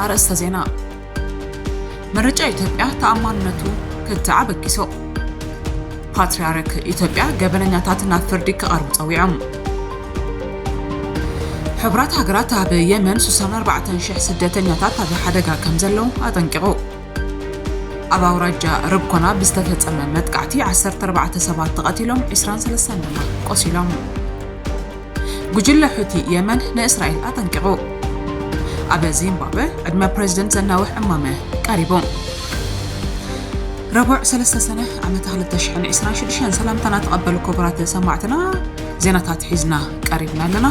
ኣርእስተ ዜና። ምርጫ ኢትዮጵያ ተኣማንነቱ ክትዕ ኣበጊሶ። ፓትርያርክ ኢትዮጵያ ገበነኛታት ናብ ፍርዲ ክቐርቡ ጸዊዖም። ሕቡራት ሃገራት ኣብ የመን ስሳን ኣርባዕተን ሽሕ ስደተኛታት ኣብ ሓደጋ ከም ዘለዉ ኣጠንቂቑ። ኣብ ኣውራጃ ርብኮና ብዝተፈጸመ መጥቃዕቲ ዓሰርተ ኣርባዕተ ሰባት ተቐቲሎም፣ ዕስራን ሰለስተን ድማ ቆሲሎም። ጉጅለ ሑቲ የመን ንእስራኤል ኣጠንቂቑ። ኣብ ዚምባብወ ዕድመ ፕሬዝደንት ዘናውሕ እማመ ቀሪቡ። ረቡዕ ሰለስተ ሰነ ዓመተ ክልተ ሽሕን ዕስራን ሽዱሽተን ሰላምታና ተቐበሉ ክቡራት ሰማዕትና፣ ዜናታት ሒዝና ቀሪብና ኣለና።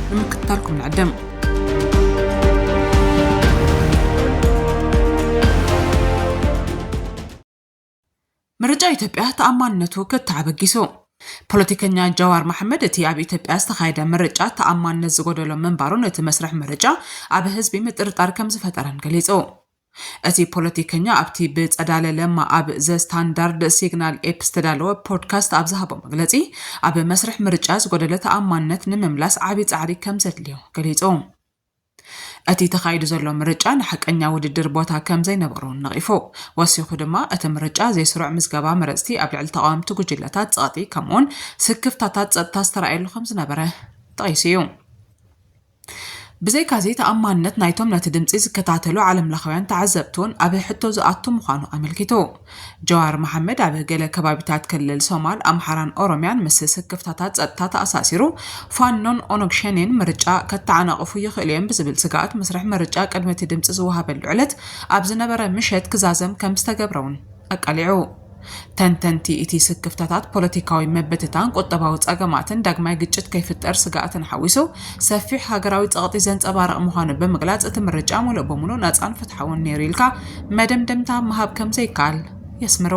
ንምክትታልኩም ንዕድም። ምርጫ ኢትዮጵያ ተኣማንነቱ ክተዓበጊሱ። ፖለቲከኛ ጃዋር መሓመድ እቲ ኣብ ኢትዮጵያ ዝተኻየደ ምርጫ ተኣማንነት ዝጎደሎ ምንባሩን እቲ መስርሕ ምርጫ ኣብ ህዝቢ ምጥርጣር ከም ዝፈጠረን ገሊጹ። እቲ ፖለቲከኛ ኣብቲ ብጸዳለ ለማ ኣብ ዘ ስታንዳርድ ሲግናል ኤፕ ዝተዳለወ ፖድካስት ኣብ ዝሃቦ መግለጺ፣ ኣብ መስርሕ ምርጫ ዝጎደለ ተኣማንነት ንምምላስ ዓቢ ጻዕሪ ከም ዘድልዮ ገሊጹ። እቲ ተኻይዱ ዘሎ ምርጫ ንሓቀኛ ውድድር ቦታ ከም ዘይነበሮ እውን ነቒፉ። ወሲኹ ድማ፣ እቲ ምርጫ ዘይስሩዕ ምዝገባ መረጽቲ፣ ኣብ ልዕሊ ተቓወምቲ ጉጅለታት ጸቕጢ፣ ከምኡውን ስክፍታታት ጸጥታ ዝተራእየሉ ከም ዝነበረ ጠቒሱ እዩ። ብዘይካዚ፣ ተኣማንነት ናይቶም ነቲ ድምጺ ዝከታተሉ ዓለምለኻውያን ተዓዘብቲ እውን ኣብ ሕቶ ዝኣቱ ምዃኑ ኣመልኪቱ። ጀዋር መሓመድ ኣብ ገለ ከባቢታት ክልል ሶማል፣ ኣምሓራን ኦሮምያን ምስ ስክፍታታት ጸጥታ ተኣሳሲሩ፣ ፋኖን ኦነግ ሸኔን ምርጫ ከተዓናቕፉ ይኽእሉ እዮም ብዝብል ስግኣት፣ መስርሕ ምርጫ ቅድሚ እቲ ድምጺ ዝወሃበሉ ዕለት ኣብ ዝነበረ ምሸት ክዛዘም ከም ዝተገብረ እውን ኣቃሊዑ። ተንተንቲ፣ እቲ ስክፍታታት ፖለቲካዊ ምብትታን ቁጠባዊ ጸገማትን ዳግማይ ግጭት ከይፍጠር ስግኣትን ሓዊሱ ሰፊሕ ሃገራዊ ጸቕጢ ዘንጸባርቕ ምዃኑ ብምግላጽ፣ እቲ ምርጫ ምሉእ ብምሉእ ነጻን ፍትሓውን ነይሩ ኢልካ መደምደምታ ምሃብ ከም ዘይከኣል የስምሩ።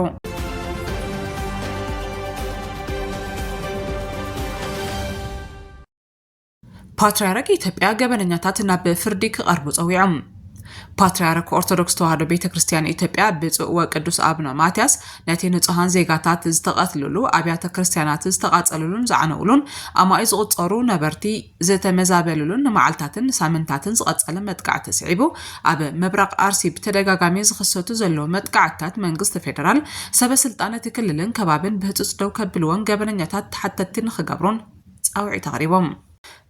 ፓትርያርክ ኢትዮጵያ ገበነኛታት ናብ ፍርዲ ክቐርቡ ጸዊዖም። ፓትርያርክ ኦርቶዶክስ ተዋህዶ ቤተ ክርስቲያን ኢትዮጵያ ብፁዕ ወቅዱስ ኣቡነ ማትያስ፣ ነቲ ንጹሃን ዜጋታት ዝተቐትልሉ፣ ኣብያተ ክርስቲያናት ዝተቓጸልሉን ዝዓነውሉን፣ ኣማኢት ዝቑጸሩ ነበርቲ ዝተመዛበልሉን ንመዓልታትን ንሳምንታትን ዝቐጸለ መጥቃዕቲ ስዒቡ፣ ኣብ ምብራቕ ኣርሲ ብተደጋጋሚ ዝኽሰቱ ዘለዉ መጥቃዕትታት መንግስቲ ፌደራል፣ ሰበ ስልጣን እቲ ክልልን ከባብን ብህጹጽ ደው ከብልዎን ገበነኛታት ተሓተትቲ ንኽገብሩን ጻውዒት ኣቕሪቦም።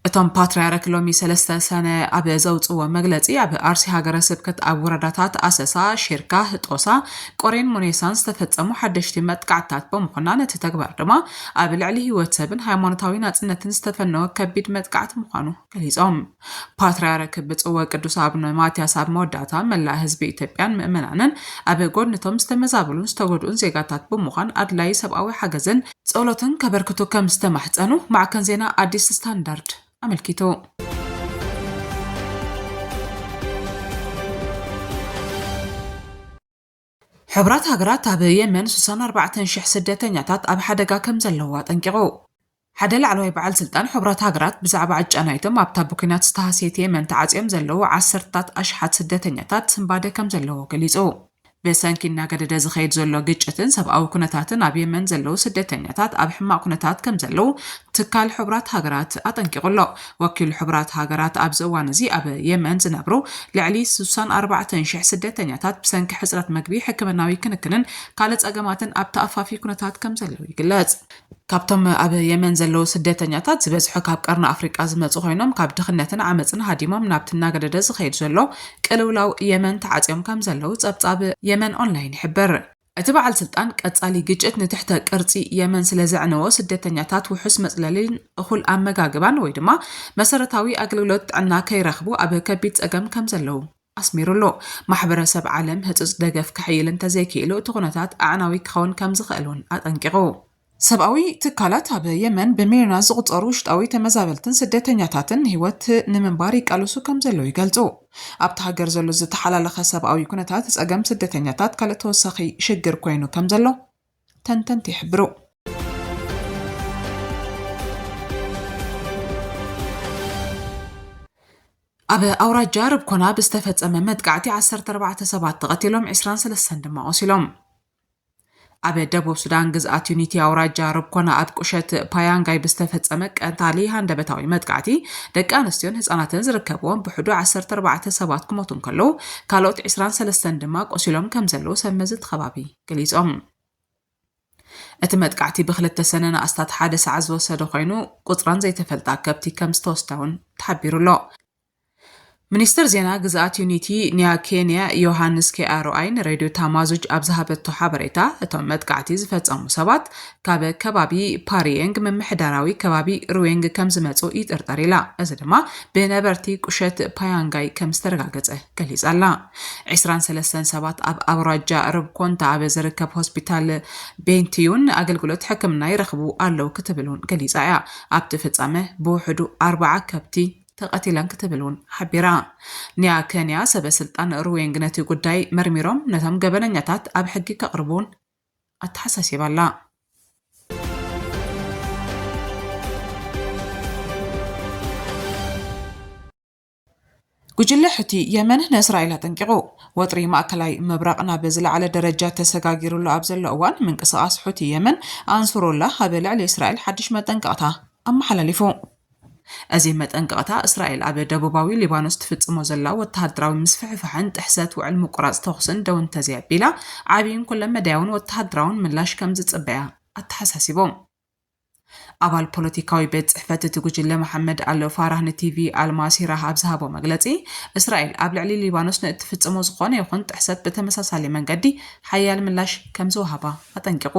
እቶም ፓትርያርክ ሎሚ ሰለስተ ሰነ ኣብ ዘውጽእዎ መግለጺ፣ ኣብ ኣርሲ ሃገረ ስብከት ኣብ ወረዳታት ኣሰሳ፣ ሽርካ፣ ህጦሳ፣ ቆሬን ሙኔሳን ዝተፈጸሙ ሓደሽቲ መጥቃዕትታት ብምዃና፣ ነቲ ተግባር ድማ ኣብ ልዕሊ ህይወት ሰብን ሃይማኖታዊ ናጽነትን ዝተፈነወ ከቢድ መጥቃዕቲ ምዃኑ ገሊጾም። ፓትርያርክ ብፁዕ ወቅዱስ ኣቡነ ማትያስ ኣብ መወዳእታ፣ መላእ ህዝቢ ኢትዮጵያን ምእመናንን ኣብ ጎድንቶም ዝተመዛበሉን ዝተጎድኡን ዜጋታት ብምዃን፣ ኣድላይ ሰብኣዊ ሓገዝን ጸሎትን ከበርክቱ ከም ዝተማሕጸኑ ማዕከን ዜና ኣዲስ ስታንዳርድ ኣመልኪቱ። ሕቡራት ሃገራት ኣብ የመን ስሳን ኣርባዕተን ሽሕ ስደተኛታት ኣብ ሓደጋ ከም ዘለዉ ኣጠንቂቑ። ሓደ ላዕለዋይ በዓል ስልጣን ሕቡራት ሃገራት ብዛዕባ ዕጫ ናይቶም ኣብታ ብኲናት ዝተሃስየት የመን ተዓጽዮም ዘለዉ ዓሰርታት ኣሽሓት ስደተኛታት ስንባደ ከም ዘለዎ ገሊጹ። ብሰንኪ እናገደደ ዝኸይድ ዘሎ ግጭትን ሰብኣዊ ኩነታትን ኣብ የመን ዘለዉ ስደተኛታት ኣብ ሕማቕ ኩነታት ከም ዘለዉ ትካል ሕቡራት ሃገራት ኣጠንቂቑ ኣሎ። ወኪል ሕቡራት ሃገራት ኣብዚ እዋን እዚ ኣብ የመን ዝነብሩ ልዕሊ ስሳን ኣርባዕተን ሽሕ ስደተኛታት ብሰንኪ ሕጽረት መግቢ፣ ሕክምናዊ ክንክንን ካልእ ጸገማትን ኣብ ተኣፋፊ ኩነታት ከም ዘለዉ ይግለጽ። ካብቶም ኣብ የመን ዘለዉ ስደተኛታት ዝበዝሑ ካብ ቀርኒ ኣፍሪቃ ዝመጹ ኮይኖም፣ ካብ ድኽነትን ዓመጽን ሃዲሞም ናብቲ እናገደደ ዝኸይድ ዘሎ ቅልውላው የመን ተዓጽዮም ከም ዘለዉ ጸብጻብ የመን ኦንላይን ይሕብር። እቲ በዓል ስልጣን፣ ቀጻሊ ግጭት ንትሕተ ቅርጺ የመን ስለ ዘዕነዎ፣ ስደተኛታት ውሑስ መጽለሊን እኹል ኣመጋግባን ወይ ድማ መሰረታዊ ኣገልግሎት ጥዕና ከይረኽቡ ኣብ ከቢድ ጸገም ከም ዘለዉ ኣስሚሩሉ። ማሕበረሰብ ዓለም ህጹጽ ደገፍ ከሕይል እንተዘይክኢሉ፣ እቲ ኩነታት ኣዕናዊ ክኸውን ከም ዝኽእል እውን ኣጠንቂቑ። ሰብኣዊ ትካላት ኣብ የመን ብሚልዮናት ዝቑጸሩ ውሽጣዊ ተመዛበልትን ስደተኛታትን ንህይወት ንምንባር ይቃለሱ ከም ዘለዉ ይገልጹ። ኣብቲ ሃገር ዘሎ ዝተሓላለኸ ሰብኣዊ ኩነታት፣ ጸገም ስደተኛታት ካልእ ተወሳኺ ሽግር ኮይኑ ከም ዘሎ ተንተንቲ ይሕብሩ። ኣብ ኣውራጃ ርብኮና ብዝተፈጸመ መጥቃዕቲ ዓሰርተ ኣርባዕተ ሰባት ተቐቲሎም፣ ዕስራን ሰለስተን ድማ ቆሲሎም። ኣብ ደቡብ ሱዳን ግዝኣት ዩኒቲ ኣውራጃ ርብኮና ኣብ ቁሸት ፓያንጋይ ብዝተፈጸመ ቀታሊ ሃንደበታዊ መጥቃዕቲ ደቂ ኣንስትዮን ህጻናትን ዝርከብዎም ብሕዱ ዓሰርተ ኣርባዕተ ሰባት ክሞቱ እንከለዉ፣ ካልኦት ዕስራን ሰለስተን ድማ ቆሲሎም ከም ዘለዉ ሰብ መዚ እቲ ከባቢ ገሊጾም። እቲ መጥቃዕቲ ብክልተ ሰነ ንኣስታት ሓደ ሰዓት ዝወሰደ ኮይኑ፣ ቁጽረን ዘይተፈልጣ ከብቲ ከም ዝተወስዳ እውን ተሓቢሩ ኣሎ። ሚኒስትር ዜና ግዝኣት ዩኒቲ ኒያ ኬንያ ዮሃንስ ኬኣሮኣይ ንሬድዮ ታማዙጅ ኣብ ዝሃበቶ ሓበሬታ፣ እቶም መጥቃዕቲ ዝፈጸሙ ሰባት ካብ ከባቢ ፓሪየንግ ምምሕዳራዊ ከባቢ ሩዌንግ ከም ዝመጹ ይጥርጠር ኢላ። እዚ ድማ ብነበርቲ ቁሸት ፓያንጋይ ከም ዝተረጋገጸ ገሊጻ ኣላ። ዕስራን ሰለስተን ሰባት ኣብ ኣውራጃ ርብኮንታ ኣብ ዝርከብ ሆስፒታል ቤንቲዩን ኣገልግሎት ሕክምና ይረኽቡ ኣለዉ ክትብል እውን ገሊጻ እያ። ኣብቲ ፍጻመ ብውሕዱ ኣርባዓ ከብቲ ተቐቲለን ክትብል እውን ሓቢራ። ኒያ ኬንያ ሰበ ስልጣን ሩዌንግ ነቲ ጉዳይ መርሚሮም ነቶም ገበነኛታት ኣብ ሕጊ ከቕርቡ እውን ኣተሓሳሲባ ኣላ። ጉጅለ ሑቲ የመን ንእስራኤል ኣጠንቂቑ። ወጥሪ ማእከላይ ምብራቕ ናብ ዝለዓለ ደረጃ ተሰጋጊሩሉ ኣብ ዘሎ እዋን፣ ምንቅስቓስ ሑቲ የመን ኣንሱሩላህ ኣብ ልዕሊ እስራኤል ሓድሽ መጠንቀቕታ ኣመሓላሊፉ። እዚ መጠንቀቕታ፣ እስራኤል ኣብ ደቡባዊ ሊባኖስ ትፍጽሞ ዘላ ወተሃደራዊ ምስፍሕፋሕን ጥሕሰት ውዕል ምቁራጽ ተኹስን ደው እንተዘይኣቢላ፣ ዓብይን ኩለ መዳያውን ወተሃደራውን ምላሽ ከም ዝጽበያ ኣተሓሳሲቦም። ኣባል ፖለቲካዊ ቤት ጽሕፈት እቲ ጉጅለ መሓመድ ኣል ፋራህ ንቲቪ ኣልማሲራ ኣብ ዝሃቦ መግለጺ፣ እስራኤል ኣብ ልዕሊ ሊባኖስ ንእትፍጽሞ ዝኾነ ይኹን ጥሕሰት ብተመሳሳሊ መንገዲ ሓያል ምላሽ ከም ዝወሃባ ኣጠንቂቑ።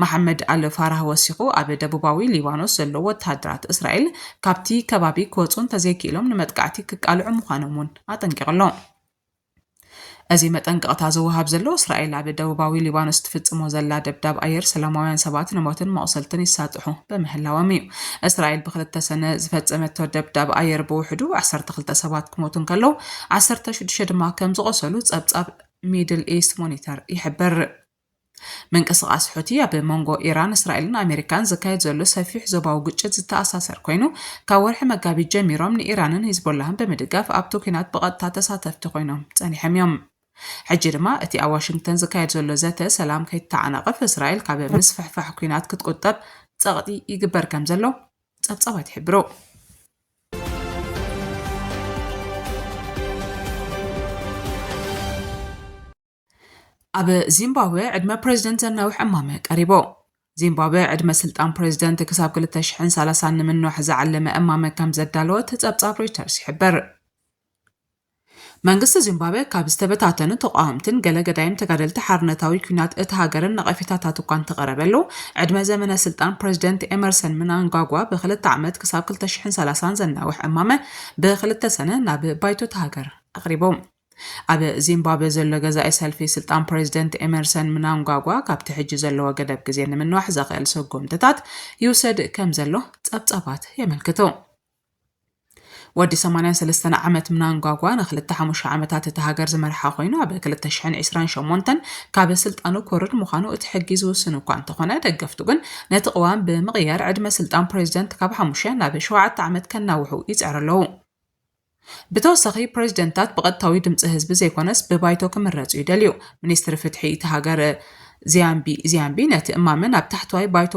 መሓመድ ኣል ፋራህ ወሲኹ፣ ኣብ ደቡባዊ ሊባኖስ ዘለዉ ወተሃደራት እስራኤል ካብቲ ከባቢ ክወጹ እንተዘይክኢሎም ንመጥቃዕቲ ክቃልዑ ምዃኖም እውን ኣጠንቂቑ ኣሎ። እዚ መጠንቀቕታ ዝወሃብ ዘሎ፣ እስራኤል ኣብ ደቡባዊ ሊባኖስ ትፍጽሞ ዘላ ደብዳብ ኣየር ሰላማውያን ሰባት ንሞትን መቑሰልትን ይሳጥሑ ብምህላዎም እዩ። እስራኤል ብክልተ ሰነ ዝፈጸመቶ ደብዳብ ኣየር ብውሕዱ ዓሰርተ ክልተ ሰባት ክሞቱ እንከለዉ፣ ዓሰርተ ሽዱሽተ ድማ ከም ዝቖሰሉ ጸብጻብ ሚድል ኢስት ሞኒተር ይሕብር። ምንቅስቓስ ሑቲ ኣብ መንጎ ኢራን፣ እስራኤልን ኣሜሪካን ዝካየድ ዘሎ ሰፊሕ ዞባዊ ግጭት ዝተኣሳሰር ኮይኑ፣ ካብ ወርሒ መጋቢት ጀሚሮም ንኢራንን ሂዝቦላህን ብምድጋፍ ኣብቲ ኲናት ብቐጥታ ተሳተፍቲ ኮይኖም ጸኒሖም እዮም። ሕጂ ድማ እቲ ኣብ ዋሽንግተን ዝካየድ ዘሎ ዘተ ሰላም ከይተዓናቐፍ እስራኤል ካብ ምስፍሕፋሕ ኲናት ክትቁጠብ ጸቕጢ ይግበር ከም ዘሎ ጸብጻባት ይሕብሩ። ኣብ ዚምባብዌ ዕድመ ፕሬዝደንት ዘናውሕ እማመ ቀሪቡ። ዚምባብዌ ዕድመ ስልጣን ፕሬዝደንት ክሳብ ክልተ ሽሕን ሰላሳን ንምንዋሕ ዝዓለመ እማመ ከም ዘዳለወት ጸብጻብ ሮይተርስ ይሕብር። መንግስቲ ዚምባብዌ ካብ ዝተበታተኑ ተቃወምትን ገለ ገዳይም ተጋደልቲ ሓርነታዊ ኲናት እታ ሃገርን ነቐፌታታት እኳ እንተቐረበሉ፣ ዕድመ ዘመነ ስልጣን ፕሬዝደንት ኤመርሰን ምናንጋጓ ብክልተ ዓመት ክሳብ ክልተ ሽሕን ሰላሳን ዘናውሕ እማመ ብክልተ ሰነ ናብ ባይቶ እታ ሃገር ኣቕሪቡ። ኣብ ዚምባብዌ ዘሎ ገዛኢ ሰልፊ ስልጣን ፕሬዝደንት ኤመርሰን ምናንጋጓ ካብቲ ሕጂ ዘለዎ ገደብ ግዜ ንምንዋሕ ዘኽእል ስጉምትታት ይውሰድ ከም ዘሎ ጸብጻባት የመልክቱ። ወዲ ሰማንያን ሰለስተን ዓመት ምናንጋጓ ንክልተ ሓሙሽተ ዓመታት እታ ሃገር ዝመርሓ ኮይኑ፣ ኣብ ክልተ ሽሕን ዕስራን ሸሞንተን ካብ ስልጣኑ ክወርድ ምዃኑ እቲ ሕጊ ዝውስን እኳ እንተኾነ፣ ደገፍቱ ግን ነቲ ቅዋም ብምቕያር ዕድመ ስልጣን ፕሬዝደንት ካብ ሓሙሽተ ናብ ሸውዓተ ዓመት ከናውሑ ይጽዕሩ ኣለዉ። ብተወሳኺ፣ ፕሬዝደንታት ብቐጥታዊ ድምፂ ህዝቢ ዘይኮነስ ብባይቶ ክምረፁ ይደልዩ። ሚኒስትሪ ፍትሒ እቲ ሃገር ዚያምቢ ዚያምቢ ነቲ እማመ ናብ ታሕተዋይ ባይቶ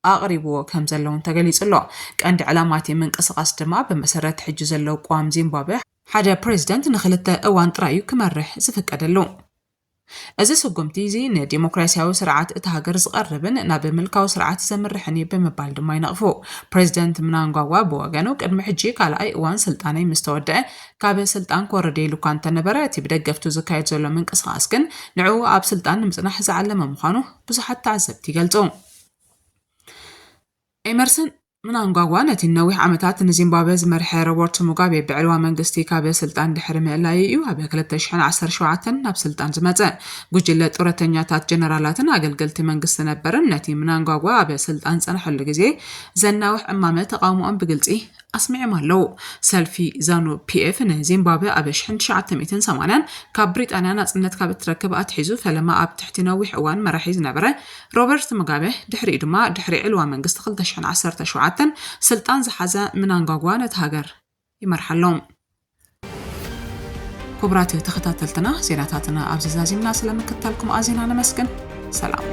ኣቕሪብዎ ከም ዘለውን ተገሊጹ ኣሎ። ቀንዲ ዕላማ እቲ ምንቅስቓስ ድማ ብመሰረት ሕጂ ዘለዉ ቅዋም ዚምባብዌ ሓደ ፕሬዝደንት ንኽልተ እዋን ጥራይ እዩ ክመርሕ ዝፍቀደሉ። እዚ ስጉምቲ እዚ ንዲሞክራሲያዊ ስርዓት እታ ሃገር ዝቐርብን ናብ ምልካዊ ስርዓት ዘምርሕን እዩ ብምባል ድማ ይነቕፉ። ፕሬዝደንት ምናንጋዋ ብወገኑ ቅድሚ ሕጂ ካልኣይ እዋን ስልጣነይ ምስ ተወደአ ካብ ስልጣን ክወርድ ኢሉ እኳ እንተነበረ፣ እቲ ብደገፍቱ ዝካየድ ዘሎ ምንቅስቓስ ግን ንዕኡ ኣብ ስልጣን ንምጽናሕ ዝዓለመ ምዃኑ ብዙሓት ተዓዘብቲ ይገልጹ። ኤመርሰን ምናንጋጓ ነቲ ነዊሕ ዓመታት ንዚምባብዌ ዝመርሐ ሮበርት ሙጋቤ ብዕልዋ መንግስቲ ካብ ስልጣን ድሕሪ ምእላዩ እዩ ኣብ ክልተ ሽሕን ዓሰርተ ሸውዓተን ናብ ስልጣን ዝመጸ። ጉጅለ ጡረተኛታት ጀነራላትን ኣገልገልቲ መንግስቲ ነበርን ነቲ ምናንጋጓ ኣብ ስልጣን ዝጸንሐሉ ግዜ ዘናውሕ እማመ ተቓውሞኦም ብግልጺ ኣስሚዖም ኣለዉ። ሰልፊ ዛኑ ፒኤፍ ንዚምባብዌ ኣብ ሽሕን ትሽዓተ ሚእትን ሰማንያን ካብ ብሪጣንያ ናጽነት ካብ እትረክብ ኣትሒዙ ፈለማ ኣብ ትሕቲ ነዊሕ እዋን መራሒ ዝነበረ ሮበርት ሙጋቤ፣ ድሕሪኡ ድማ ድሕሪ ዕልዋ መንግስቲ ክልተ ሽሕን ዓሰርተ ሸውዓተን ስልጣን ዝሓዘ ምናንጋጓ ነቲ ሃገር ይመርሓ ኣሎ። ክቡራት ተኸታተልትና፣ ዜናታትና ኣብዚ ዛዚምና፣ ስለምክታልኩም ኣዚና ነመስግን። ሰላም።